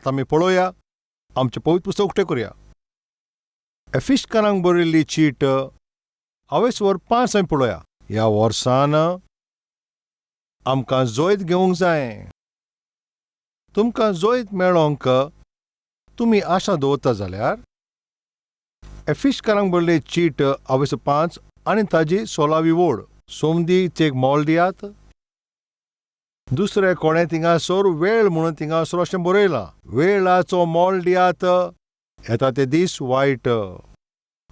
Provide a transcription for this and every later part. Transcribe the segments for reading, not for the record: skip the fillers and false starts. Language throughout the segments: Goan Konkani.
आतां आमी पळोवया, आमचें पवित्र पुस्तक उक्तें करुया. एफिस्कारांक बरयल्ली चीट हांवें वर 5 आमी पळोवया. ह्या वर्सान आमकां जैत घेवंक जाय. तुमकां जैत मेळोंक तुमी आशा दवरता जाल्यार एफिस्कारांक बरयल्ली चीट हांवें 5 आनी ताजी 16वी वोड सोमदी एक मोल दियात. दुसरें कोणें थिंगासर वेळ म्हणून थिंगासर अशें बरयलां, वेळाचो मोल दियात, येता ते दीस वायट.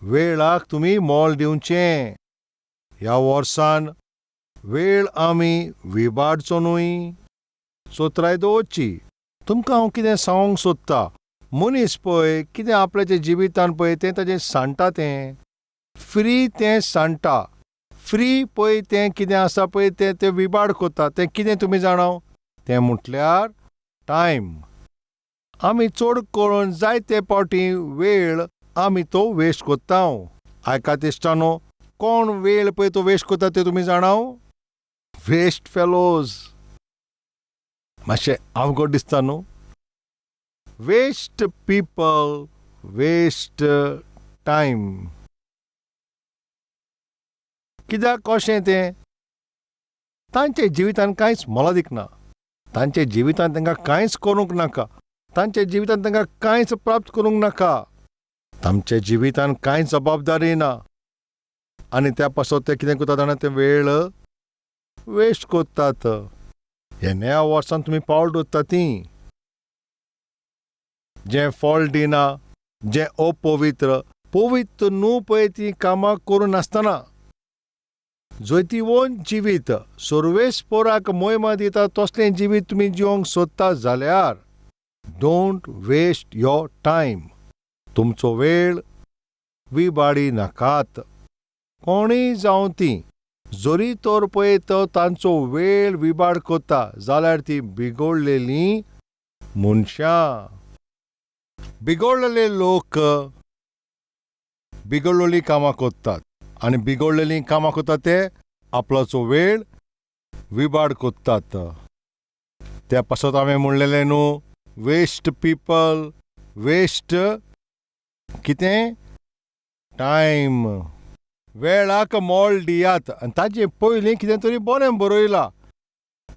वेळाक तुमी मोल दिवचें. ह्या वर्सान वेळ आमी विबाडचो न्हय, सोत्राय दवरची. तुमकां हांव कितें सांगूंक सोदता, मनीस पळय कितें आपल्याच्या जिवितान पळय तें ताजें सांडटा, तें फ्री तें सांडटा, फ्री पळय तें कितें आसा पळय तें तें विबाड करता. तें कितें तुमी जाणा? तें म्हटल्यार टायम. आमी चड करून जायते फावटी वेळ आमी तो वेस्ट करता. आयकात इश्टानो, कोण वेळ पळय तो वेस्ट करता तें तुमी जाणा? Waste fellows. मातशें अवघड दिसता न्हू? Waste people waste time. कित्याक कशें तें? तांच्या जिवितान कांयच मोलादीक ना. तांच्या जिवितान तांकां कांयच करूंक नाका. तांच्या जिवितान तांकां कांयच प्राप्त करूंक नाका. तांच्या जिवितान कांयच जबाबदारी ना. आनी त्या पासत ते कितें करता जाणा? ते वेळ वेस्ट करतात. ह्या नव्या वर्सान तुमी पावल दवरता ती जें फळ दिना, जें अपवित्र पवित्र न्हू पळय ती कामां करूं नासतना जैतिवंत जिवीत सर्वेस्पोराक मोहिमा दिता तसलें जिवीत तुमी जिवंक सोदता जाल्यार don't waste your time. तुमचो वेळ विबाडी नाकात. कोणूय जावं ती जरी तर पळय तो तांचो वेळ विबाड करता जाल्यार ती बिगडलेलीं मनशां. बिगडलेले लोक बिगडलेलीं कामां करतात आनी बिगडलेलीं कामां करतात ते आपल्याचो वेळ विबाड करतात. त्या पासत हांवें म्हणलेलें न्हू, वेस्ट पीपल वेस्ट कितें टायम. वेळाक मोल दियात. आनी ताजे पयलीं कितें तरी बरें बरयलां,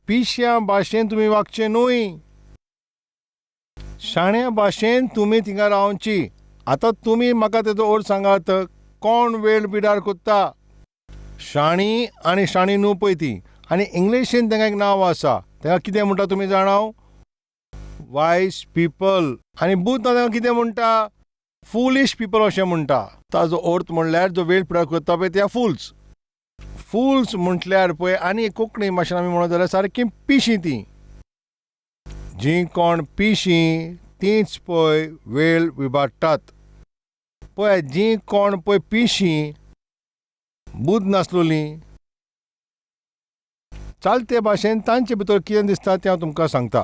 पिश्यां भाशेन तुमी वागचें न्हय, शाण्या भाशेन तुमी थिंगा रावची. आतां तुमी म्हाका तेजो अर्थ सांगात, कोण वेळ पिडार करता? शाणी आनी शाणी न्हू पळय ती. आनी इंग्लिशीन तांकां एक नांव आसा, तांकां कितें म्हणटा तुमी जाणा? Wise people. आनी बूद तांकां कितें म्हणटा? फुलिश पीपल अशें म्हणटा. ताजो अर्थ म्हणल्यार जो वेळ पिडार करता पळय त्या फुल्स. फुल्स म्हटल्यार पळय आनी कोंकणी भाशेन आमी म्हणत जाल्यार सारकीं पिशीं तीं. जीं कोण पिशीं तींच पळय वेळ विबाडटात. पळय जीं कोण पळय पिशीं बुद्द नासलोलीं चालते भाशेन तांचे भितर कितें दिसता तें हांव तुमकां सांगता.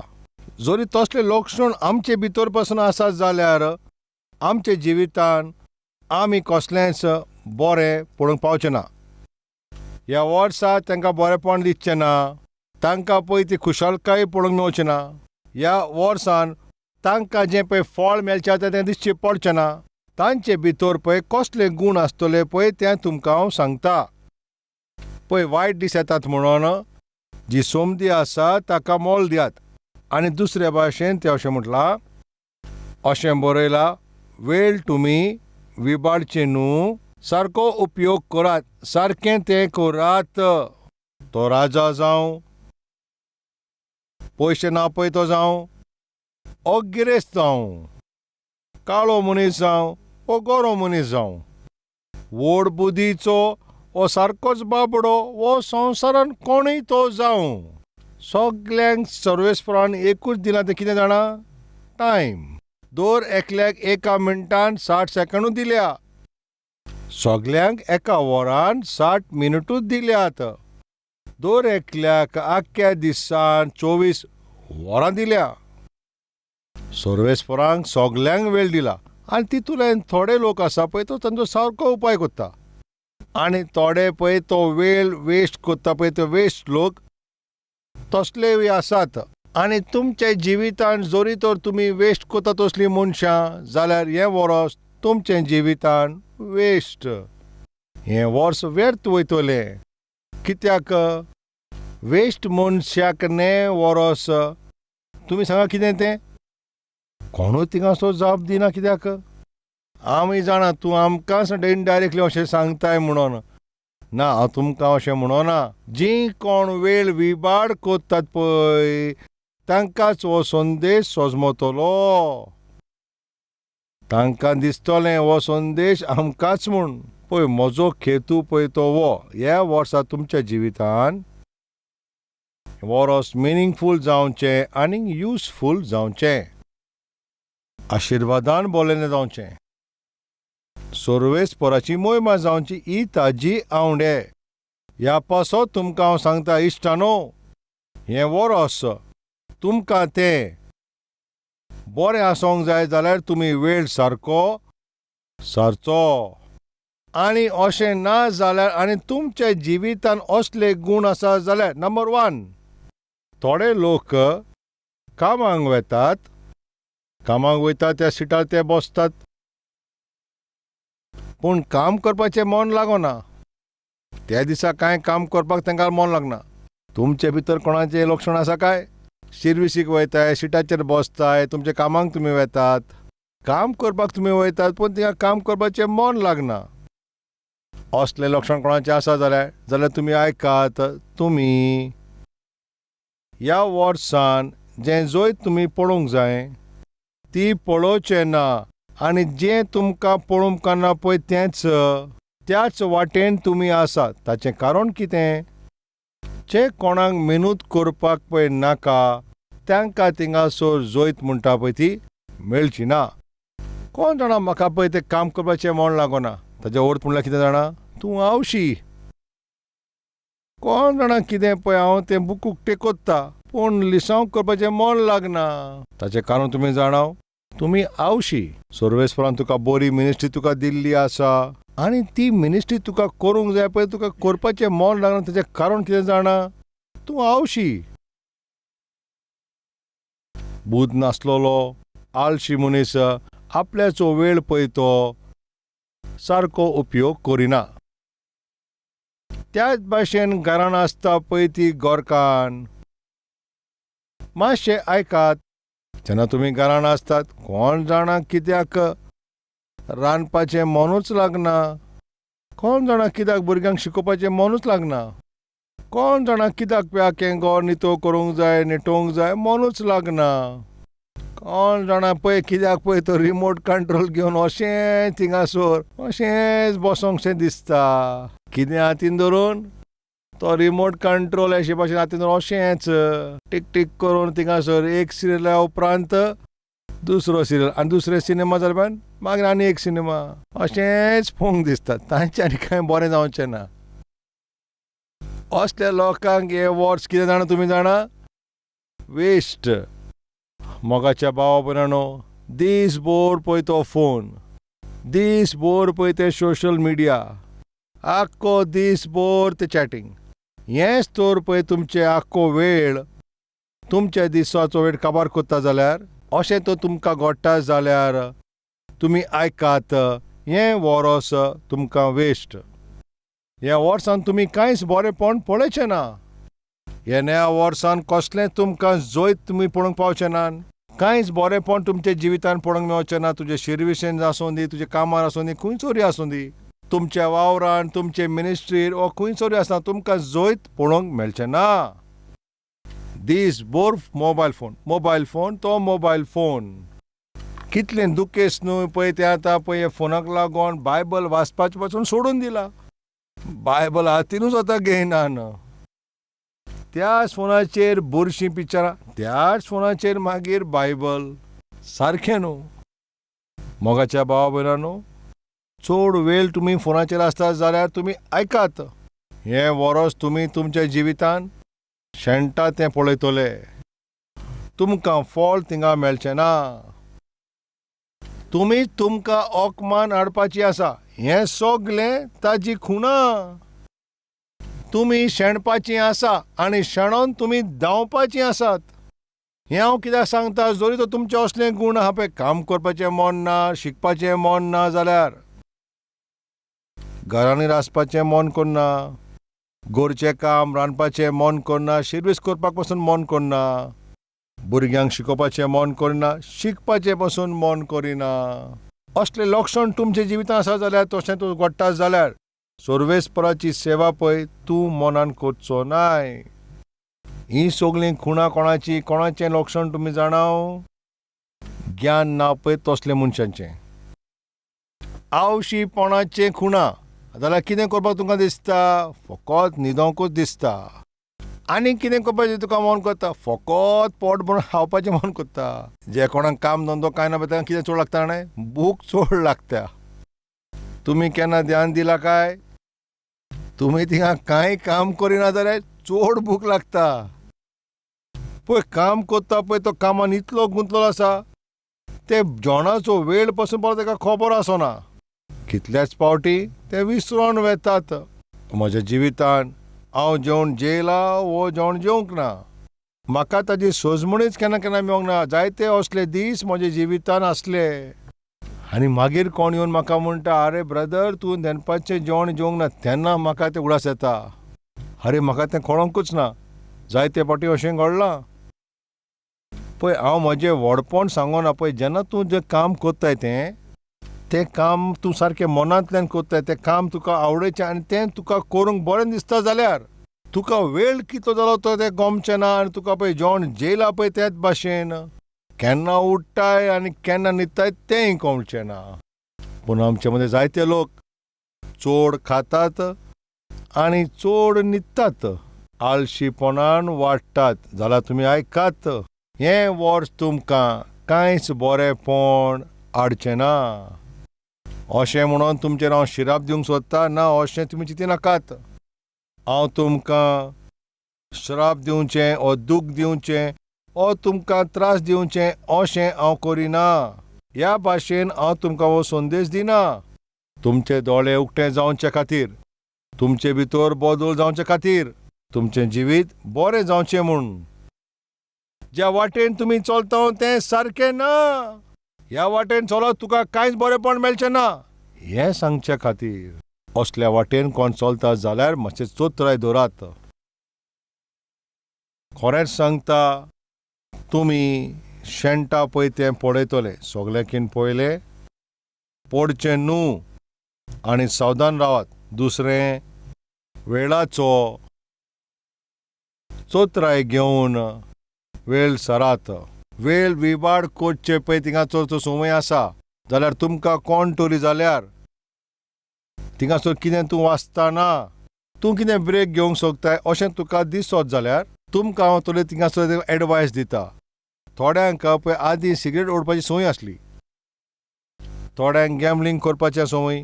जरी तसले लक्षण आमचे भितर पासून आसात जाल्यार आमच्या जिवितान आमी कसलेंच बरें पळोवंक पावचें ना. ह्या वर्सा तांकां बरेंपण दिसचें ना, तांकां पळय ती खुशालकाय पळोवंक मेवचें ना. ह्या वर्सान तांकां जें पळय फळ मेळचें आतां तें दिसचें पडचें ना. तांचे भितर पळय कसले गूण आसतले पळय तें तुमकां हांव सांगता. पळय वायट दीस येतात म्हणून जी सोमती आसा ताका मोल दियात. आनी दुसऱ्या भाशेन तें अशें म्हटलां, अशें बरयलां, वेळ तुमी विबाडचें न्हू, सारको उपयोग करात, सारकें तें करात. तो राजा जावं, पयशे ना पळय तो जावं, ओ गिरेस्त जावं, काळो मनीस जावं वो गोरो मनीस जावं, व्हड बुदीचो वो सारकोच बाबडो वो संवसारान कोणूय तो जावं, सगल्यांक सर्वेस्परान एकूच दिलां तें कितें जाणा? टायम. दर एकल्याक एका मिनटान 60 सेकंडूच दिल्या. सगल्यांक एका वरान 60 मिनटूच दिल्यात. दर एकल्याक आख्ख्या दिसान 24 वरां दिल्या. सर्वेस्परांक सगल्यांक वेळ दिला. आनी तितूंतल्यान थोडे लोक आसा पळय तो तांचो सारको उपाय करता आनी थोडे पळय तो वेळ वेस्ट करता पळय ते वेस्ट लोक तसलेय आसात. आनी तुमच्या जिवितान जोरी तर तुमी वेस्ट कोता तसलीं मनशां जाल्यार हें वोरोस तुमचें जिवितान वेस्ट, हें वर्स व्यर्थ वयतलें. कित्याक वेस्ट मनशाक न्हें वोरोस. तुमी सांगा कितें तें, कोणूच थिंगासो जाप दिना. कित्याक आमी जाणा तूं आमकांच इनडायरेक्टली अशें सांगताय म्हणून. ना, हांव तुमकां अशें म्हणोना. जीं कोण वेळ विबाड कोत्तात पळय तांकांच हो संदेश सोजमतलो. तांकां दिसतलें हो संदेश आमकांच म्हूण. पळय म्हजो खेतू पळय तो हो, ह्या वर्सा तुमच्या जिवितान वोरोस मिनींगफूल जावचें आनी युजफूल जावचें, आशिर्वादान बोलें जावचें, सोर्वेसपोराची मोहिमा जावची ही ताजी आवंडे. ह्या पासत तुमकां हांव सांगता इश्टानो, हें वोरोस तुमकां तें बरें आसूंक जाय जाल्यार तुमी वेळ सारको सारचो. आनी अशें ना जाल्यार आनी तुमच्या जिवितान असले गूण आसा जाल्यार, नंबर 1, थोडे लोक कामांक वेतात, कामाक वयतात त्या सिटार ते बसतात, पूण काम करपाचें मन लागना. त्या दिसा कांय काम करपाक तांकां मन लागना. तुमचे भितर कोणाचें लक्षण आसा काय? शिर्विसीक वयताय, सिटाचेर बसताय, तुमच्या कामाक तुमी वेतात, काम करपाक तुमी वयतात, पूण थिंगा काम करपाचें मन लागना. असलें लक्षण कोणाचें आसा जाल्यार, जाल्यार तुमी आयकात, तुमी ह्या वर्सान जें जंय तुमी पळोवंक जाय ती पळोवचें ना, आनी जें तुमकां पळोवंक ना पळय तेंच त्याच वाटेन तुमी आसात. ताचें कारण कितें? जे कोणाक मेहनत करपाक पळय नाका तांकां थिंगासर जैत म्हणटा पळय ती मेळची ना. कोण जाणा म्हाका पळय तें काम करपाचें मन लागना. ताचें अर्थ म्हणल्यार कितें जाणा? तूं आवशी. कोण जाणा कितें पळय हांव तें बुकूक टेकोत्ता पूण लिसांव करपाचें मन लागना. ताचें कारण तुमी जाणाव? तुमी आवशी. सर्वेस्परान तुका बरी मिनिस्ट्री तुका दिल्ली आसा आनी ती मिनिस्ट्री तुका करूंक जाय पळय तुका करपाचें मन लागना. ताचें कारण कितें जाणा? तूं आवशी. बूद नासलेलो आळशी मनीस आपल्याचो वेळ पळय तो सारको उपयोग करिना. त्याच भाशेन घरान आसता पळय ती गोरकान. मातशें आयकात, जेन्ना तुमी घरान आसतात कोण जाणा कित्याक रांदपाचें मनूच लागना, कोण जाणा कित्याक भुरग्यांक शिकोवपाचें मनूच लागना, कोण जाणा कित्याक प्याकें गोर नितो करूंक जाय, निटोवंक जाय, मनूच लागना. कोण जाणा पळय कित्याक पळय तो रिमोट कंट्रोल घेवन अशें थिंगासर अशेंच बसोंकशें दिसता. कितें हातीन धरून तो रिमोट कंट्रोल अशे भाशेन हातीन धरून अशेंच टीक टीक करून थिंगासर एक सिरियला उपरांत दुसरो सिरियल आनी दुसरे सिनेमा जाले उपरांत मागीर आनी एक सिनेमा, अशेंच पळोवंक दिसता. तांचें आनी कांय बरें जावचें ना. असल्या लोकांक हें वर्स कितें जाणा तुमी जाणा? वेस्ट. मोगाच्या भावा भयणांनो, दीस भर पळय तो फोन, दीस भर पळय तें सोशल मिडिया, आख्खो दीस भर तें चॅटींग, हेंच तर पळय तुमचें आख्खो वेळ तुमच्या दिसाचो वेळ काबार कोत्ता जाल्यार, अशें तर तुमकां घडटा जाल्यार तुमी आयकात, हें वोरोस तुमकां वेस्ट. ह्या वर्सान तुमी कांयच बरेंपण पळयचें ना. ह्या नव्या वर्सान कसलें तुमकां जैत तुमी पळोवंक पावचें ना. कांयच बरेंपण तुमच्या जिवितान पळोवंक मेळचें ना. तुजें शिर्विसेन आसूं दी, तुजें कामार आसूं दी, खंयसरूय आसूं दी, तुमच्या वावरान, तुमचे मिनिस्ट्रीर वो खंयसरूय आसना, तुमकां जैत पळोवंक मेळचें ना. दीस भर मोबायल फोन, मोबायल फोन, तो मोबायल फोन. कितलें दुखेस्त न्हय पळय तें आतां पळय फोनाक लागून बायबल वाचपाचें पासून सोडून दिलां. बायबल हातीनूच आतां घेयना. त्याच फोनाचेर बुरशीं पिक्चरां, त्याच फोनाचेर मागीर बायबल, सारकें न्हू. मोगाच्या भावा भयणांनो, चड वेळ तुमी फोनाचेर आसता जाल्यार तुमी आयकात, हें वरोस तुमी तुमच्या जिवितान शेणटा तें पळयतले. तुमकां फळ थिंगा मेळचें ना. तुमी तुमकां ओकमान हाडपाची आसा. हें सगलें ताजी खुणा. तुमी शेणपाचीं आसा आनी शेणोन तुमी धांवपाचीं आसात. हें हांव कित्याक सांगता, जरी तर तुमचें असलें गूण आहा पळय, काम करपाचें मन ना, शिकपाचें मन ना, जाल्यार घरांनी रांदपाचें मन करना, घरचें काम रांदपाचें मन करना, शिर्वीस करपाक पसून मन करना, भुरग्यांक शिकोवपाचें मन करना, शिकपाचें पसून मन करिना, असलें लक्षण तुमच्या जिवितांत आसा जाल्यार, तशें तूं घडटा जाल्यार सर्वेस्पराची सेवा पळय तूं मनान करचो नाय. हीं सगळीं खुणां कोणाची, कोणाचें लक्षण तुमी जाणाव? ज्ञान ना पळय तसले मनशांचें, आवशीपणाचें खुणां. जाल्यार कितें करपाक तुमकां दिसता? फकत न्हिदोंकूच दिसता. आनी कितें करपाचें तुका मन करता? फकत पोट भरून खावपाचें मन करता. जे कोणाक काम धंदो कांय ना पळय तांकां कितें चड लागता जाणा? भूक चड लागता. तुमी केन्ना ध्यान दिलां काय? तुमी थिंगा कांय काम करिना जाल्यार चड भूक लागता. पळय काम करता पळय तो कामान इतलो गुंतलेलो आसा, ते जेवणाचो वेळ पसून पळय ताका खबर आसना. कितल्याच पावटी ते विसरून वेतात. म्हज्या जिवितान हांव जेवण जेयला वो जेवण जेवंक ना, म्हाका ताजी सोजमणीच केन्ना केन्ना मेळोंक ना. जायते असले दीस म्हज्या जिवितान आसले. आनी मागीर कोण येवन म्हाका म्हणटा, आरे ब्रदर तूं दनपारचें जेवण जेवंक ना, तेन्ना म्हाका तें उगडास येता, आरे म्हाका तें कळोंकूच ना. जायते फावटी अशें घडलां. पळय हांव म्हजें व्हडपण सांगोना, पळय जेन्ना तूं जें काम करताय तें तें काम तूं सारकें मनांतल्यान करताय, तें काम तुका आवडचें आनी तें तुका करूंक बरें दिसता जाल्यार तुका वेळ कितलो जालो तो तें गमचें ना. आनी तुका पळय जेवण जेयला पळय तेच भाशेन केन्ना उठ्ठाय आनी केन्ना न्हिदताय तेंय कळचें ना. पूण आमचे मदीं जायते लोक चड खातात आनी चड न्हिदतात, आळशीपणान वाडटात. जाल्यार तुमी आयकात, हें वर्स तुमकां कांयच बरेंपण हाडचें ना. अशें म्हणून तुमचेर हांव शिराप दिवंक सोदता ना, अशें तुमी चिंतिनाकात. हांव तुमकां श्राप दिवचें ओ दूख दिवचें ओ तुमकां त्रास दिवचें अशें हांव करिना. ह्या भाशेन हांव तुमकां हो संदेश दिना. तुमचे दोळे उक्ते जावचे खातीर, तुमचे भितर बदल जावचे खातीर, तुमचें जिवीत बरें जावचें म्हूण. ज्या वाटेन तुमी चलता तें सारकें ना, ह्या वाटेन चलत तुका कांयच बरेंपण मेळचें ना, हें सांगचे खातीर. असल्या वाटेन कोण चलता जाल्यार मातशें चोत्राय दवरात. खरेंच सांगता, तुमी शेणटा पळय तें पळयतले. सगळ्याकीन पयलें पडचें न्हू आनी सावधान रावात. दुसरें, वेळाचो चोत्राय घेवन वेळ सरात. वेळ विबाड करचे पळय थिंगा चडसो संवय आसा जाल्यार तुमकां कोण तरी जाल्यार थिंगासर कितें तूं वाचता ना, तूं कितें ब्रेक घेवंक सोदताय अशें तुका दिसत जाल्यार तुमकां हांव तरी थिंगासर एडवायस दिता. थोड्यांक पळय आदीं सिगरेट ओडपाची संवय आसली, थोड्यांक गॅमलींग करपाची संवय,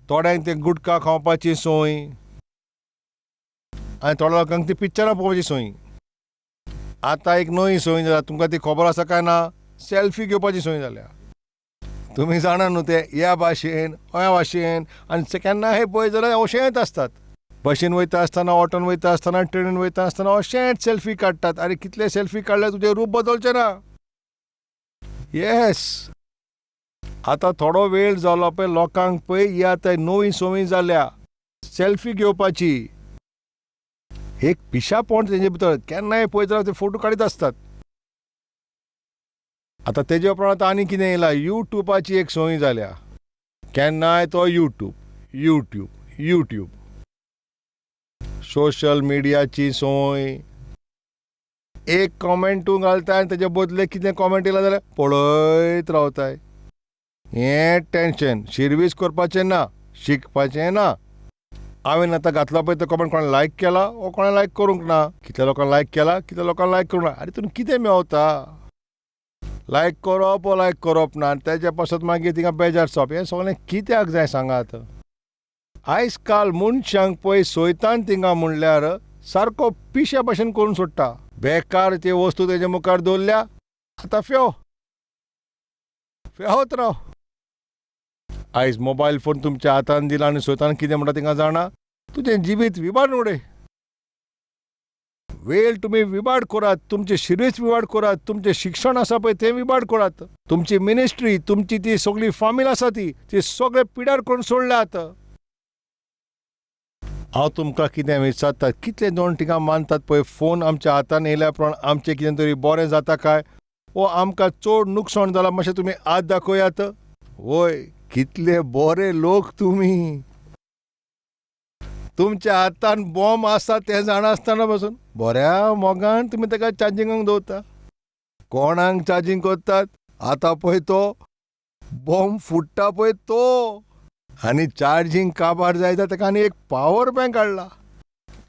थोड्यांक ते गुटखा खावपाची संवय आनी थोड्या लोकांक ती पिक्चरां पळोवपाची संवय. आतां एक नवी संवय जाल्या, तुमकां ती खबर आसा काय ना? सेल्फी घेवपाची संवय जाल्या. तुमी जाणा न्हू ते ह्या भाशेन ह्या भाशेन आनी केन्नाय पळय जाल्यार अशेंच आसतात. बशीन वयता आसतना, ऑटोन वयता आसतना, ट्रेनीन वयता आसतना अशेंच सेल्फी काडटात. आरे कितले सेल्फी काडल्यार तुजें रूप बदलचें ना. येस, आतां थोडो वेळ जालो पळय लोकांक पळय ही आतां नवी संवय जाल्या सेल्फी घेवपाची. एक पिशापण तेंचे भितर, केन्नाय पळयत जाल्यार ते फोटो काडीत आसतात. आतां तेजे उपरांत आनी कितें येयलां, युट्यूबाची एक संवय जाल्या. केन्नाय तो युट्यूब युट्यूब युट्यूब, सोशल मिडियाची संवय. एक कॉमेंट तूं घालताय आनी तेजे बदले कितें कॉमेंट येयला जाल्यार पळयत रावताय. हें टेंशन, शिर्वीस करपाचें ना, शिकपाचें ना. हांवें आतां घातला पळय तो कॉमेंट कोणें लायक केला वो कोणें लायक करूंक ना, कितल्या लोकांक लायक केला, कितल्या लोकांक लायक करूंक ना. आरे तितून कितें मेवता? लायक करप वो लायक करप ना, आनी तेजे पासत मागीर थिंगा बेजार जावप, हें सगळें कित्याक जाय सांगात? आयज काल मनशांक पळय सोयतान थिंगा म्हणल्यार सारको पिश्या भाशेन करून सोडटा. बेकार ते वस्तू तेजे मुखार दवरल्या, आतां फेव फेवत राव. आयज मोबायल फोन तुमच्या हातान दिला आनी सोयतान कितें म्हणटा थिंगा जाणा, तुजें जिवीत विबाड उडय. वेळ तुमी विबाड करात, तुमचे शिरीच विबाड करात, तुमचें शिक्षण आसा पळय तें विबाड करात, तुमची मिनिस्ट्री, तुमची ती सगळी फामील आसा ती ती सगळे पिड्यार करून सोडल्यात. हांव तुमकां कितें विचारता, कितले जाण थिंगा मानतात पळय फोन आमच्या हातान येयल्या प्रमाण आमचें कितें तरी बरें जाता काय वो आमकां चड नुकसाण जालां? मातशें तुमी हात दाखयात. वय, कितले बरे लोक तुमी. तुमच्या हातान बॉम्ब आसा तें जाणा आसतना पासून बऱ्या मोगान तुमी ताका चार्जिंगाक दवरता. कोणाक चार्जींग करतात? आतां पळय तो बॉम्ब फुट्टा पळय तो, आनी चार्जींग काबार जायता ताका आनी एक पावर बँक हाडला.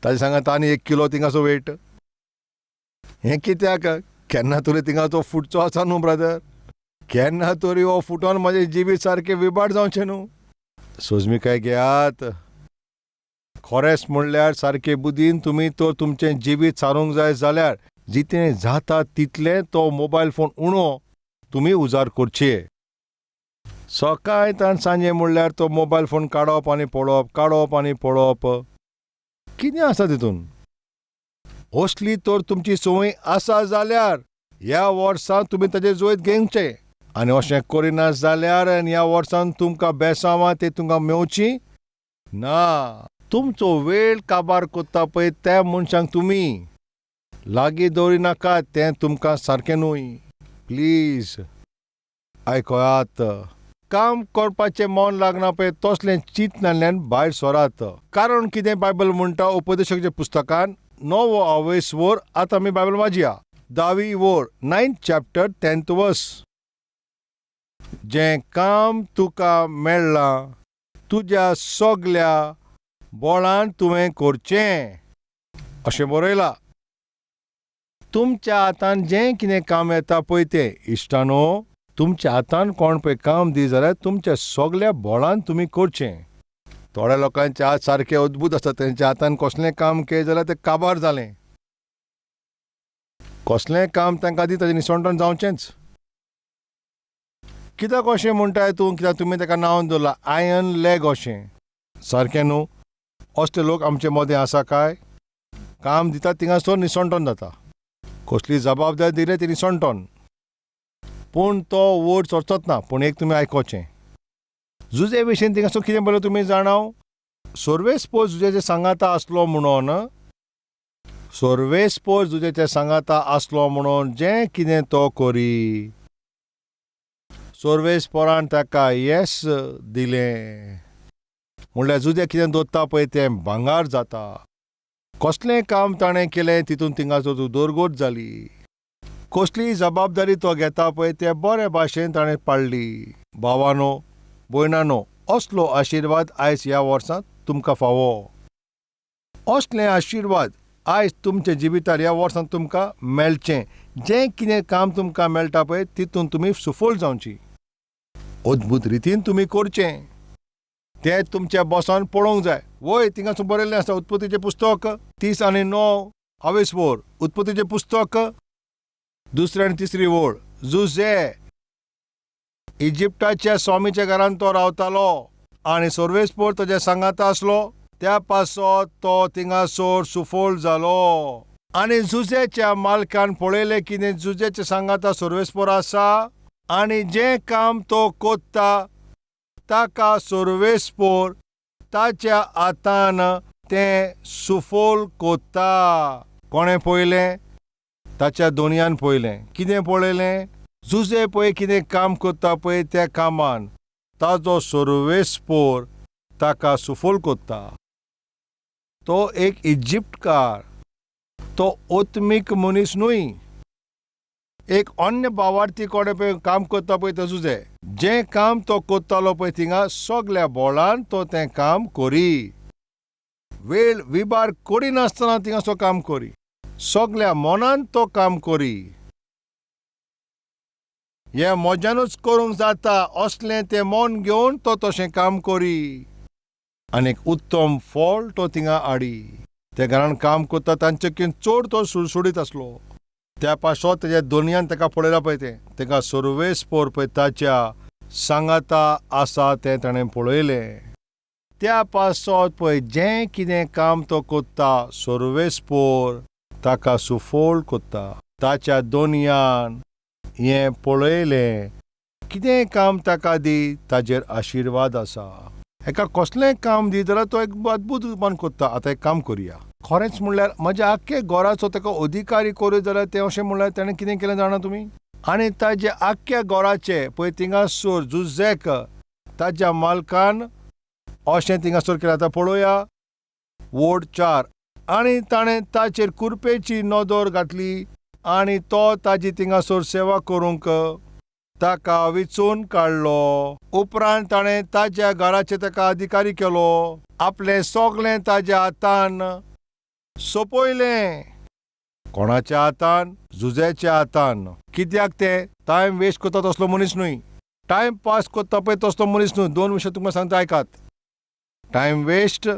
ताजे सांगात आनी 1 किलो थिंगासो वेट. हें कित्याक? केन्ना तरी थिंगा तो फुटचो आसा न्हू ब्रदर, केन्ना तरी हो फुटोन म्हजें जिवीत सारकें विबाड जावचें न्हू. सोजमिकाय घेयात. खरेंच म्हणल्यार सारके बुद्दीन तुमी तर तुमचें जिवीत सारूंक जाय जाल्यार जितलें जाता तितलें तो मोबायल फोन उणो तुमी उजार करचे. सकाळ तान सांजे म्हणल्यार तो मोबायल फोन काडप आनी पळोवप, काडप आनी पळोवप, कितें आसा तितून? असली तर तुमची संवय आसा जाल्यार ह्या वर्सां तुमी ताजेर जैत घेवचें, आनी अशें करिना जाल्यार आनी ह्या वर्सान तुमकां बेसांवां तें तुमकां मेवचीं ना. तुमचो वेळ काबार कोत्ता पळय त्या मनशांक तुमी लागीं दवरिनाकात, तें तुमकां सारकें न्हय. प्लीज आयकयात. काम करपाचें मन लागना पळय तसलें चिंतनांतल्यान भायर सरात. कारण कितें बायबल म्हणटा उपदेशाच्या पुस्तकान 9वो आवेस वर, आतां आमी बायबल वाचया, 10वी वर, 9th chapter 10th वर्स. जें काम तुका मेळ्ळां तुज्या सगल्या बोळान तुवें करचें अशें बरयलां. तुमच्या हातान जें कितें काम येता पळय तें, इश्टानो, तुमच्या हातान कोण पळय काम दी जाल्यार तुमच्या सगल्या बोळान तुमी करचें. थोड्या लोकांचे हात सारके अद्भूत आसता, तेंच्या हातान कसलें काम केलें जाल्यार तें काबार जालें. कसलें काम तांकां दी ताजें निसणटण जावचेंच. कित्याक अशें म्हणटाय तूं? कित्याक तुमी ताका नांव दवरलां आयर्न लेग अशें. सारकें न्हू? असले लोक आमचे मदें आसा काय? काम दितात थिंगासर निसणटण जाता, कसली जबाबदारी दिली ती निसणटण, पूण तो वयर चडचोच ना. पूण एक तुमी आयकोचें, जुजे विशीं थिंगासर कितें बरें तुमी जाणाव? सर्वेस्पोर जुजेचे सांगाता आसलो म्हणून, सर्वेस्पोर जुजेचे सांगाता आसलो म्हणून जें कितें तो करी, सर्वेस्पोरान ताका येस दिलें. म्हणल्यार जुजे कितें दवरता पळय तें भांगार जाता. कसलें काम ताणें केलें तितून थिंगासर उदरगत जाली. कसली जबाबदारी तो घेता पळय ते बरे भाशेन ताणें पाडली. भावानो भयणानो, असलो आशिर्वाद आयज ह्या वर्सांत तुमकां फावो. असले आशिर्वाद आयज तुमच्या जिवितार ह्या वर्सांत तुमकां मेळचें. जें कितें काम तुमकां मेळटा पळय तितून तुमी सुफल जावची, अद्भूत रितीन तुमी करचें. तें तुमच्या बॉसान पळोवंक जाय. वय थिंगासून बरयल्लें आसा उत्पत्तीचें पुस्तक 39 आवेस वोर, उत्पत्तीचें पुस्तक 2 आनी 3 वोळ. जुजे इजिप्टाच्या स्वामीच्या घरान तो रावतालो आनी सर्वेस्पोर ताज्या सांगाता आसलो, त्या पासत तो थिंगासर सुफल जालो. आनी जुजेच्या मालकान पळयलें कितें जुजेच्या सांगाता सर्वेस्पोर आसा आनी जें काम तो कोत्ता ताका सर्वेस्पोर ताच्या हातान तें सुफल कोत्ता. कोणें पळयलें? ताच्या दोनयान पळयलें. कितें पळयलें? जुजे पळय कितें काम कोत्ता पळय त्या कामान ताजो सर्वेस्पोर ताका सुफल कोत्ता. तो एक इजिप्तकार, तो ओत्मीक मनीस न्हय. एक अन्य भावार्थी कोणे पळय काम कोत्ता पळय तो जुजे, जें काम तो कोत्तालो पळय थिंगा सगल्या बोळान तो तें काम करी, वेळ विबार करिनासतना थिंगासो काम करी, सगल्या मनान तो काम करी. हें म्हज्यानूच करूंक जाता असलें तें मन घेवन तो तशें काम करी आनी एक उत्तम फळ तो थिंगा हाडी. ते घरान काम करता तांचे चड तो सुडसुडीत आसलो. त्या पासत तेज्या दोनयान ताका पळयलां पळय तें, ताका सर्वेस्पोर पळय ताच्या सांगाता आसा तें ताणें पळयलें. त्या पासत पळय जें कितें काम तो कोत्ता सर्वेस्पोर ताका सुफोळ कोत्ता. ताच्या दोनयान हें पळयलें, कितेंय काम ताका दी ताजेर आशिर्वाद आसा. एका कसलेंय काम दी जाल्यार तो एक अद्भुत रुपान कोत्ता. आतां एक काम करुया, खरेंच म्हणल्यार म्हज्या आख्खे घराचो ताका अधिकारी करूं जाल्यार तें अशें म्हणल्यार ताणें कितें केलें जाणा तुमी? आनी ताजे आख्ख्या घराचे पळय थिंगासर जुझेक ताज्या मालकान अशें थिंगासर केलें. आतां पळोवया वोड 4. आनी ताणें ताचेर कुरपेची नदर घातली आनी तो ताजी थिंगासर सेवा करूंक ताका विचून काडलो. उपरांत ताणें ताज्या घराचे ताका अधिकारी केलो. आपलें सगलें ताज्या हातान सोंपयलें. कोणाच्या हातान? जुझ्याच्या हातान. कित्याक तें टायम वेस्ट करता तसलो मनीस न्हय, टायम पास करता पळय तसलो मनीस न्हय. दोन विशय तुमकां सांगता, आयकात. Time waste,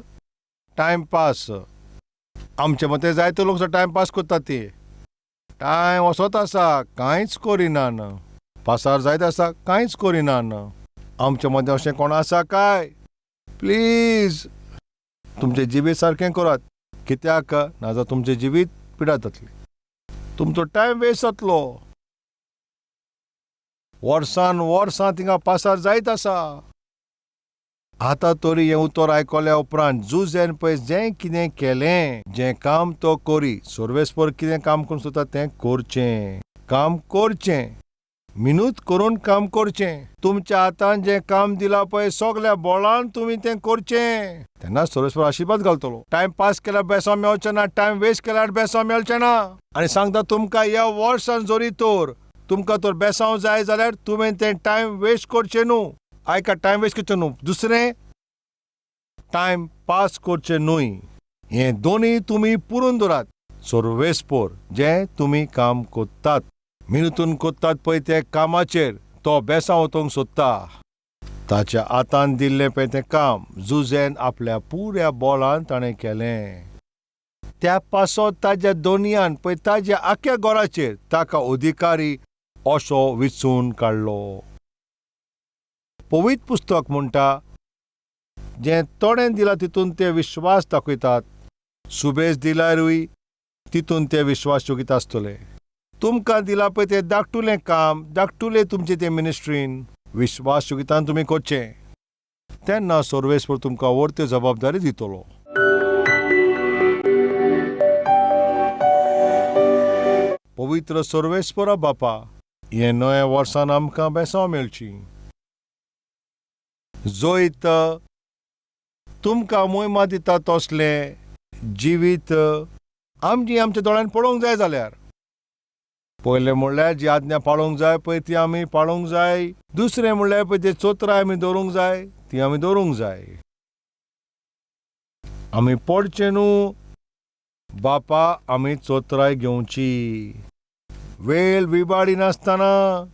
time pass. आमचे मते जायते लोक टायम पास करतात, ते टायम वचत आसा कांयच करिनान, पासार जायत आसा कांयच करिनान. आमचे मदें अशें कोण आसा काय? प्लीज तुमचें जिवीत सारकें करात, कित्याक नाजाल्यार तुमचें जिवीत पिडा जातली, तुमचो टायम वेस्ट जातलो. वर्सान वर्सां थिंगा पासार जायत आसा. आतां तरी हें उतर आयकल्या उपरांत जुझेन पळय जें कितें केलें, जें काम तो करी, सर्वेस्पर कितें काम करूंक सोदता तें करचें, काम करचें, मिनूत करून काम करचें. तुमच्या हातान जें काम दिलां पळय सगल्या बोळान तुमी तें करचें, तेन्ना सर्वेस्पर आशिर्वाद घालतलो. टायम पास केल्यार बेसांव मेळचें ना, टायम वेस्ट केल्यार बेसांव मेळचें ना. आनी सांगता तुमकां, ह्या वर्सान जरी तर तुमकां तर बेसांव जाय जाल्यार तुवें तें टायम वेस्ट करचें न्हू. आयका, टायम वेस्ट करचें न्हू. दुसरें, टायम पास करचें न्हय. हें दोनूय तुमी पुरून दवरात. सर्वेस्पर जें तुमी काम करतात, मिनुतून करतात पळय ते कामाचेर तो बेसांव वतूंक सोदता. ताच्या हातान दिल्लें पळय तें काम जुझेन आपल्या पुऱ्या बोलान ताणें केलें. त्या पासत ताज्या दोनयान पळय ताज्या आख्ख्या घराचेर ताका अधिकारी असो विचून काडलो. पवित्र पुस्तक म्हणटा, जें तोणें दिलां तितून ते विश्वास दाखयतात, सुबेज दिल्यारूय तितून ते विश्वास चुकीत आसतले. तुमकां दिलां पळय तें धाकटुलें काम, धाकटुलें तुमचें तें मिनिस्ट्रीन विश्वास चुकितान तुमी करचें, तेन्ना सर्वेस्पर तुमकां व्हडत्यो जबाबदारी दितलो. पवित्र सर्वेस्परा बापा, हें नव्या वर्सान आमकां बेसांव मेळची. जैत तुमकां मोहिमा दिता तसलें जिवीत आमची आमच्या दोळ्यान पळोवंक जाय जाल्यार पयलें म्हणल्यार जी आज्ञा पाळोवंक जाय पळय ती आमी पाळोवंक जाय. दुसरें म्हणल्यार पळय ते चोत्राय आमी दवरूंक जाय ती आमी दवरूंक जाय. आमी पडचें न्हू बापा, आमी चोत्राय घेवची. वेळ विबाडी नासतना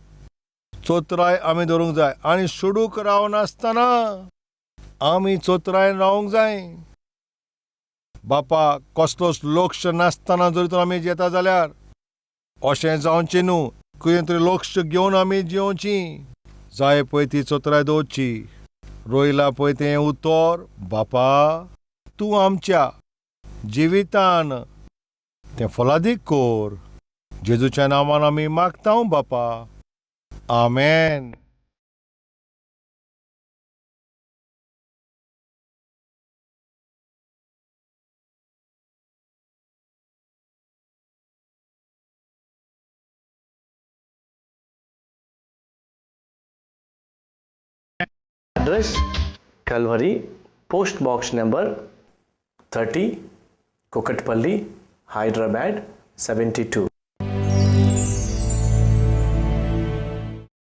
चोत्राय आमी दवरूंक जाय आनी सुडूक रावनासतना आमी चोत्रायन रावंक जाय. बापा, कसलोच लक्ष नासतना जरी तर आमी जेता जाल्यार अशें जावचें न्हू. कितें तरी लक्ष घेवन आमी जियोवची जाय पळय ती चोत्राय दवरची. रोयला पळय तें उतर बापा, तूं आमच्या जिवितान तें फलादीक कर. जेजूच्या नांवान आमी मागता बापा, आमेन. Address: Calvary, Post Box number 30, Kukatpally, Hyderabad 72.